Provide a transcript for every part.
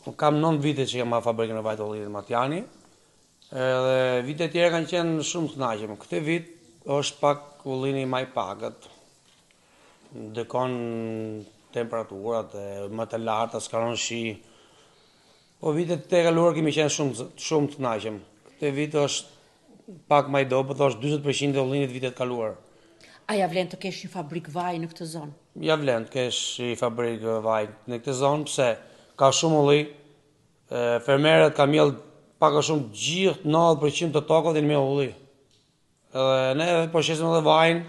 Unë kam 9 vite që kam fabrikën e vajit ullirit Matjani, edhe vitet tjera kanë qenë shumë të kënaqshëm. Këtë vit është pak ullini ma i pakët, ndikon temperaturat e më të larta, s'ka rënë shi. Po vitet e kaluar kemi qenë shumë shumë të kënaqshëm. Këtë vit është pak ma i dobët, është 40% e ullinit vitet kaluar. A ja vlen të kesh një fabrikë vaji në këtë zonë? Ja vlen të kesh një fabrikë vaji në këtë zonë, pse ka shumë ulli, fermerët kanë mjellë pak a shumë gjithë 90% të tokës janë mjellë ulli. Edhe ne po shesim edhe vajin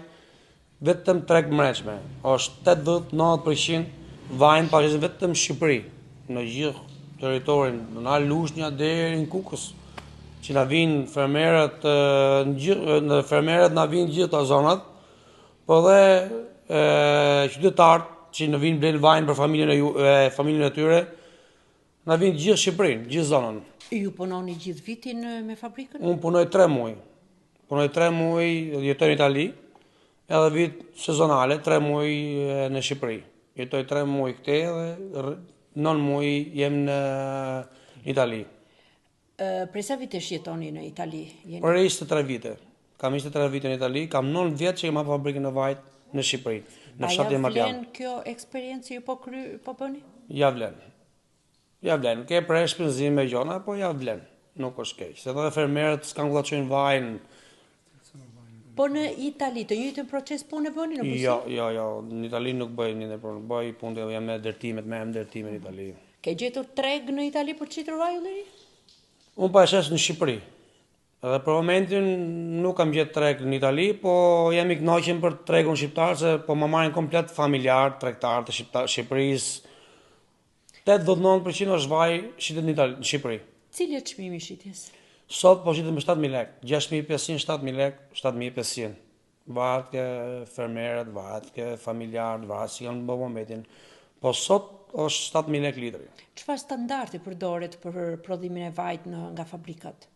vetëm treg mbrendshme. Është 80-90% vajin po shesim vetëm në Shqipëri, në gjithë territorin, nga Lushnja deri në Kukës, që na vijnë fermerët në gjithë në fermerët na vijnë gjithë ato zonat, po dhe qytetarët që na vijnë blejnë vajin për familjen e, ju, e familjen e tyre, Na vijnë gjithë Shqipërinë, gjithë zonën. Ju punoni gjithë vitin me fabrikën? Unë punoj 3 muaj. Punoj 3 muaj, jetoj në Itali, edhe vit sezonale, 3 muaj në Shqipëri. Jetoj 3 muaj këtej dhe 9 muaj jem në Itali. Prej sa vitesh jetoni në Itali? Jeni... Për 23 vite. Kam 23 vite në Itali, kam 9 vjet që kam hapur fabrikën e vajit në Shqipëri, në fshatin Matjan. A ja vlen kjo eksperiencë që ju po kry, po bëni? Ja vlen. Ja vlen. Ke pre shpenzime gjona, po ja vlen. Nuk është keq. Se edhe fermerët s'kan ku ta çojnë vajin. Po në Itali, të njëjtën proces pune bëni në bujqësi? Jo, jo, jo, në Itali nuk bëj një punë, bëj punë jam me ndërtimet, me ndërtime në Itali. Ke gjetur treg në Itali për të shitur vaj ulliri? Unë po e shes në Shqipëri. Edhe për momentin nuk kam gjetë treg në Itali, po jam i kënaqur për tregun shqiptar se po më marrin komplet familjar, tregtar të shqiptar, Shqipërisë. 89% është vaj shitet në Itali, në Shqipëri. Cili është çmimi i shitjes? Sot po shitet me 7000 lekë, 6500, 7000 lekë, 7500. Varet ke fermerët, varet ke familjarët, varet si janë bë momentin. Po sot është 7000 lekë litri. Çfarë standardi përdoret për prodhimin e vajit në nga fabrikat?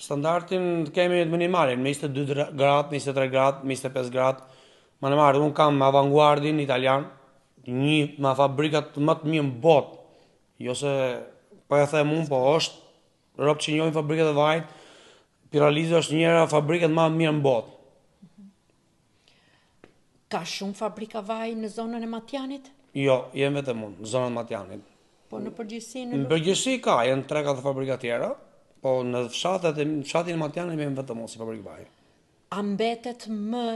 Standardin kemi minimalin, me 22 gradë, me 23 gradë, me 25 gradë. Minimal, unë kam avanguardin italian, një nga fabrikat më të mirë në botë. Jo se po e them unë, po është robt që njohin fabrikat e vajit, Pieralisi është njëra fabrikat më të mirë në botë. Ka shumë fabrika vaji në zonën e Matjanit? Jo, jem vetëm unë, në zonën e Matjanit. Po në përgjithësi në Në përgjithësi ka, janë 3-4 fabrika tjera, po në fshatet e në fshatin e Matjanit jem vetëm unë si fabrikë vaji. A mbetet më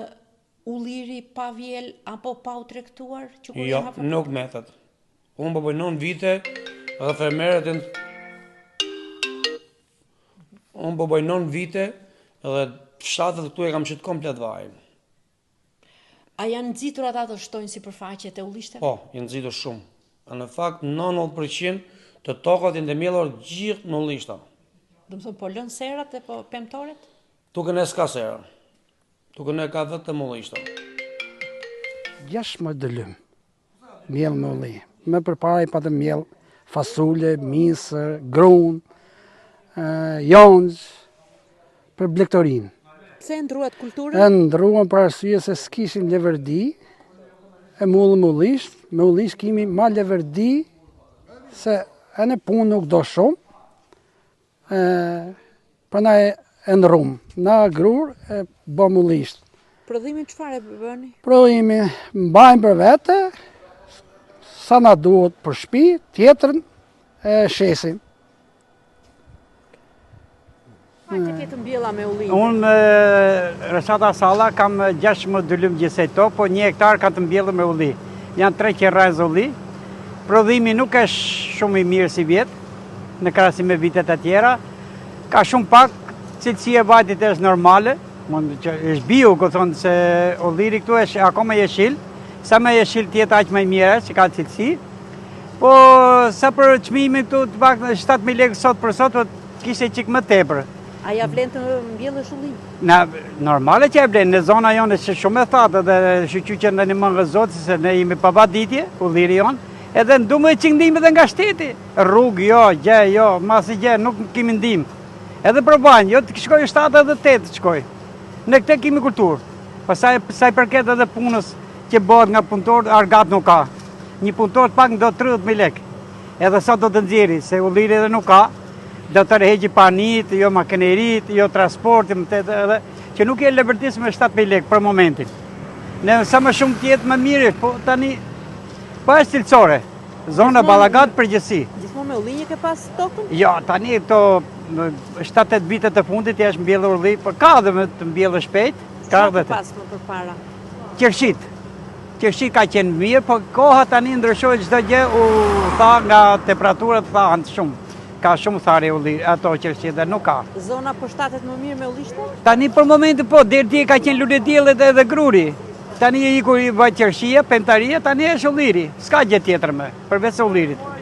ulliri pa vjel apo pa u tregtuar që kur Jo, nuk mbetet. Unë po bëj 9 vite dhe fermerët janë Unë po bëj 9 vite dhe fshatet këtu e kam shit komplet vajin. A janë nxitur ata të shtojnë sipërfaqet e ullishteve? Po, janë nxitur shumë. A në fakt 90% të tokat janë të mbjellur gjithë në ullishta. Domethënë po lënë serat dhe po pemtoret? Ktu ke ne s'ka sera. Ktu ke ne ka vetëm ullishta. 16 dylym. Mjellë me ulli. Më përpara i patëm mjellë fasule, misër, grun, jonxhë, për blegtorinë. Pse e ndruat kulturën? E ndruam për arsye se s'kishim leverdi, e mullëm ullisht, me ullisht kimi ma leverdi, se ene punë nuk do shumë, E, prandaj e ndrrum, na grurë e bëm ullisht. Prodhimin çfarë e bëni? Prodhimin mbajmë për vete, sa na duhet për shpi, tjetrën e shesim. Sa ke të mbjella me ulli? Unë, Reshat Salla, kam 16 dylym gjithsej tokë, po një hektar kam të mbjellë me ulli. Janë 300 rrënjë ulli. Prodhimi nuk është shumë i mirë sivjet, në krahasim me vitet e tjera. Ka shumë pak, cilësia e vajit është normale, mund që është bio, ku thonë se ulliri këtu është akoma jeshil, sa më jeshil të jetë aq më i mirë është, që ka cilësi. Po sa për çmimin këtu të paktën 7000 lekë sot për sot, po kishte çik më tepër. A ja vlen të mbjellësh ulli? Na normale që e vlen, në zona jonë është shumë e thatë dhe shyqyr që na ndihmon Zoti se ne jemi pa vaditje, ulliri jonë, edhe duam edhe çik ndihmë edhe nga shteti. Rrugë jo, gjë jo, masi gjë, nuk kemi ndihmë. Edhe për vajin, jo të shkojë 7 edhe 8 të shkojë. Ne këtë kemi kulturë. Pastaj sa i përket edhe punës që bëhet nga punëtorët, argat nuk ka. Një punëtor të paktën do 30.000 lekë. Edhe sa do të nxjerri, se ulliri edhe nuk ka, do të tërheqi panit, jo makinerit, jo transporti, më të edhe, që nuk e leverdis me 7.000 lekë për momentin. Në sa më shumë të jetë më mirë, po tani, po është cilësore, zona Ballagat përgjithësi. Gjithmonë me ullinj e ke pas tokën? Jo, tani këto 7-8 vitet e fundit është mbjellë ulli, por ka dhe me të mbjellë shpejt. Ka dhe të pas më përpara? Qershit. Qershit ka qenë mirë, po koha tani ndryshoi çdo gjë, u tha nga temperaturat thahen shumë. Ka shumë tharje ulli, ato qershit dhe nuk ka. Zona përshtatet më mirë me ullishte? Tani për momentin po, deri dje ka qenë luledielli edhe gruri. Tani e iku i bëj qershia, pemëtaria, tani është ulliri. S'ka gjë tjetër më, përveç ullirit.